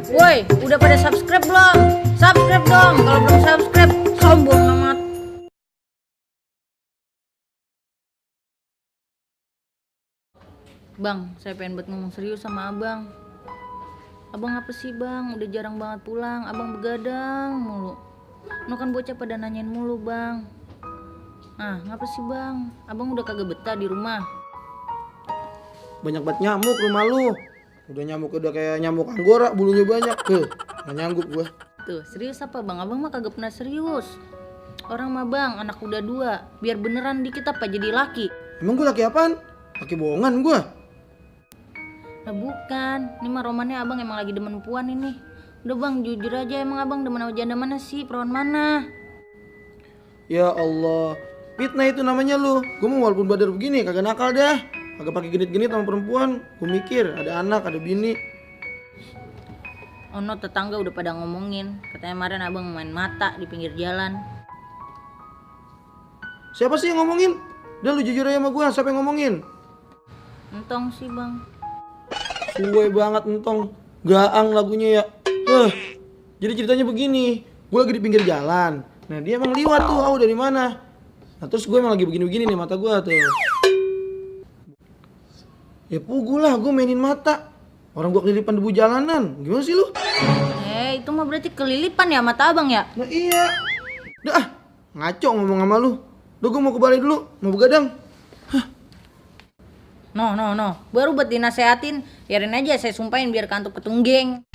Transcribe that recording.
Woi, udah pada subscribe belum? Subscribe dong. Kalau belum subscribe, sombong amat. Bang, saya pengen buat ngomong serius sama abang. Abang apa sih bang? Udah jarang banget pulang. Abang begadang mulu. Lu kan bocah pada nanyain mulu bang. Nah, ngapa sih bang? Abang udah kagak betah di rumah. Banyak banget nyamuk rumah lu. Udah nyamuk udah kayak nyamuk anggora, bulunya banyak. Nggak nyanggup gua. Tuh, serius apa bang? Abang mah kagak pernah serius. Orang mah bang, anak udah 2. Biar beneran dikit apa jadi laki. Emang gua laki apaan? Laki bohongan gua. Nah bukan, ini mah romannya abang emang lagi demen puan ini. Udah bang, jujur aja emang abang demen sama janda mana sih? Perawan mana? Ya Allah, fitnah itu namanya lu. Gua mau walaupun badar begini kagak nakal dah. Kagak pakai genit-genit sama perempuan. Gua mikir ada anak, ada bini. Ono tetangga udah pada ngomongin. Katanya kemarin abang main mata di pinggir jalan. Siapa sih yang ngomongin? Udah lu jujur aja sama gua, siapa yang ngomongin? Entong sih bang. Suwe banget entong. Gaang lagunya ya. Jadi ceritanya begini, gua lagi di pinggir jalan. Nah dia emang liwat tuh, dari mana? Nah terus gue emang lagi begini-begini nih mata gua tuh. Ya pugu lah, gue mainin mata. Orang gua kelilipan debu jalanan. Gimana sih lu? Itu mah berarti kelilipan ya mata abang ya? Nah iya. Udah ngaco ngomong sama lu. Udah gue mau ke balai dulu, mau begadang. No. Baru buat dinasehatin, biarin aja saya sumpahin biar kantuk ketunggeng.